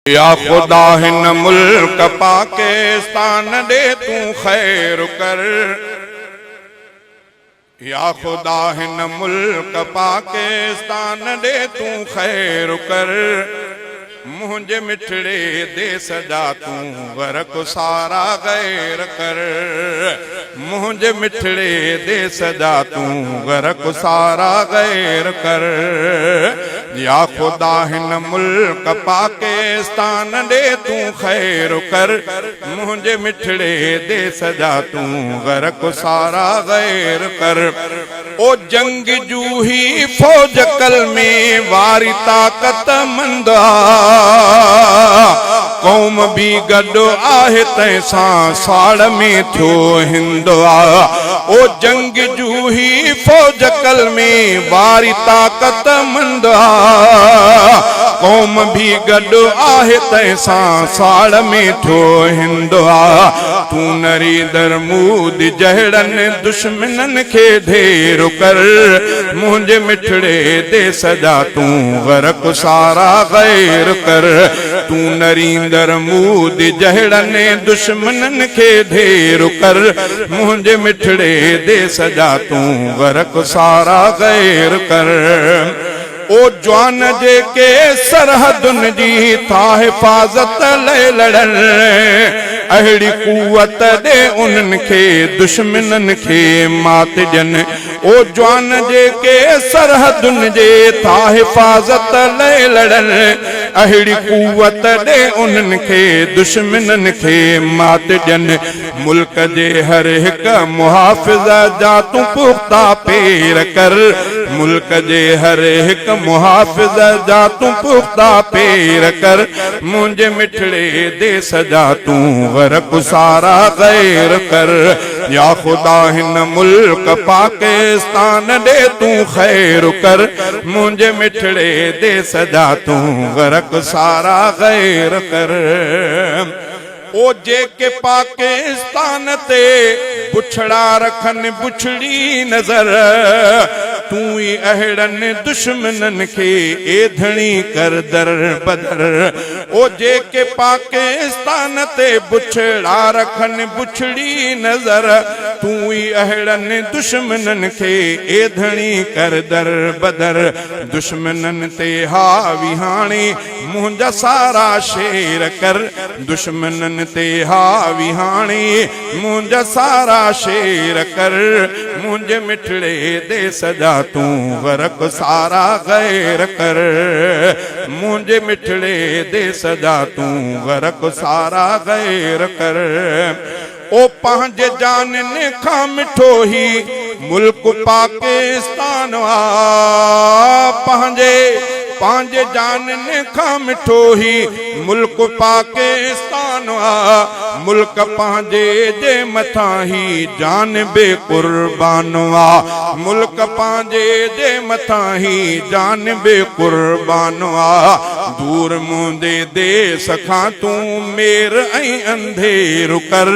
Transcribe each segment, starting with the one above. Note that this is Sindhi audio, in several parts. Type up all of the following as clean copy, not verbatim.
يا خدا هن ملڪ پاڪستان ڏي تون خير ڪر يا خدا هن ملڪ پاڪستان ڏي تون خير ڪر منهنجي مٺڙي ديس جا تون غرق سارا غير ڪر منهنجي مٺڙي ديس جا تون غرق سارا غير ڪر يا خدا هن ملڪ پاڪستان ڏي تون خير ڪر منهنجي مٺڙي ديس جا تون غرق سارا غير ڪر او جنگ جو هي فوج ڪلمي واري طاقت مند آ قوم به گڏ آهي تنهن سان ساڙ ۾ ٿيو هند آ او جنگ جو هي فوج ڪلمي واري طاقت مند آ قوم به گڏ آهي تنهن سان ساڙ ۾ ٿيو هند آ تون نريندر مودي جهڙن دشمنن کي ڍير ڪر منهنجي مٺڙي ديس جا تون غرق سارا غير ڪر تون نريندر مودي جهڙن دشمنن کي ڍير ڪر منهنجي مٺڙي ديس جا تون غرق سارا غير ڪر او جوان جيڪي سرحدن جي ٿا حفاظت لئه لڙن، اهڙي قوت ڏي انهن کي دشمنن کي مات ڏين. او جوان جيڪي سرحدن جي ٿا حفاظت لئه لڙن، اهڙي قوت ڏي انهن کي دشمنن کي مات ڏين. ملڪ جي هر هڪ محافظ جا تون پختا پير ڪر ملڪ جي هر هڪ محافظ جا تون پختا پير ڪر منهنجي مٺڙي ديس جا تون غرق سارا غير ڪر يا خدا هن ملڪ پاڪستان ڏي تون خير ڪر منهنجي مٺڙي ديس جا تون غرق سارا غير ڪر. او جيڪي پاڪستان تي بڇڙا رکن بڇڙي نظر، تون ئي اهڙن دشمنن کي اي ڌڻي ڪر در بدر. او جيڪي پاڪستان تي بڇڙا رکن بڇڙي نظر، تون ئي اهڙن دشمنن کي اي ڌڻي ڪر در بدر. دشمنن تي حاوي هاڻي منهنجا سارا شعر ڪر دشمنن تي حاوي هاڻي منهنجا سارا شعر ڪر منهنجي مٺڙي ديس جا تون غرق سارا غير ڪر منهنجي مٺڙي ديس جا تون غرق سارا غير ڪر او پنهنجي جانين کان مٺو هي ملڪ پاڪستان آ پنهنجي پنهنجي جانين کان مٺو هي ملڪ پاڪستان آ ملڪ پنهنجي جي مٿان هي جان به قربان آ ملڪ پنهنجي جي مٿان هي جان به قربان آ دور منهنجي ديس کان تون مير ۽ انڌير ڪر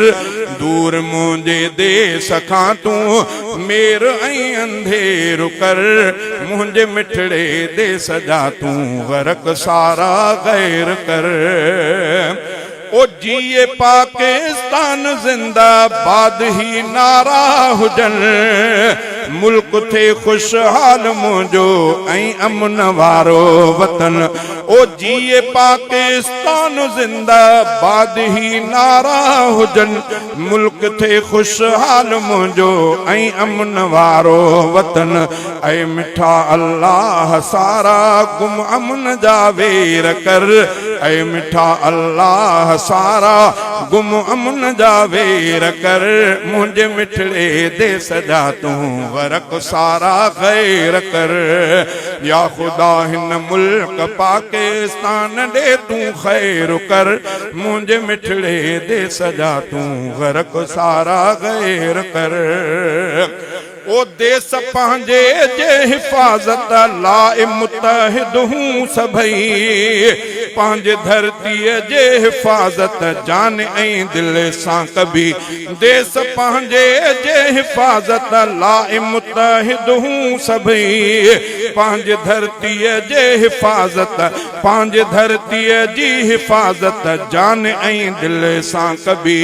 دور منهنجي ديس کان تون مير ۽ انڌير ڪر منهنجي مٺڙي ديس جا تون غرق سارا غير ڪر او جيئي پاڪستان زنده باد هي نعرا هجن ملڪ ٿئي خوشحال منهنجو ۽ امن وارو وطن او جيئي پاڪستان زنده باد هي نعرا هجن ملڪ ٿئي خوشحال منهنجو ۽ امن وارو وطن اي مٺا الله سارا گم امن جا وير ڪر اي مٺا الله سارا گم امن جا وير ڪر منهنجي مٺڙي ديس جا تون غرق سارا غير ڪر يا خدا هن ملڪ پاڪستان ڏي تون خير ڪر منهنجي مٺڙي ديس جا تون غرق سارا غير ڪر او ديس پنهنجي جي حفاظت لاء متحد هون سڀئي. پنهنجي ڌرتيء جي حفاظت جان ۽ دل سان ڪبي. ديس پنهنجي جي حفاظت لاء متحد هون سڀئي. پنهنجي ڌرتيء جي حفاظت پنهنجي ڌرتيء جي حفاظت جان ۽ دل سان ڪبي.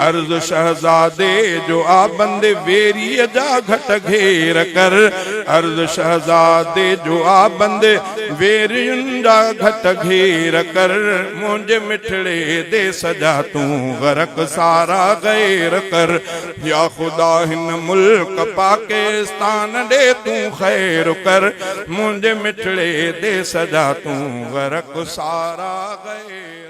عرض شهزادي جو آ بند ويريء جا گهٽ گهير ڪر. عرض شهزادي جو آ بند ويرين جا گهٽ گهير ڪر. منهنجي مٺڙي ديس جا تون غرق سارا غير ڪر. يا خدا هن ملڪ پاڪستان ڏي تون خير ڪر. منهنجي مٺڙي ديس جا تون غرق سارا غير.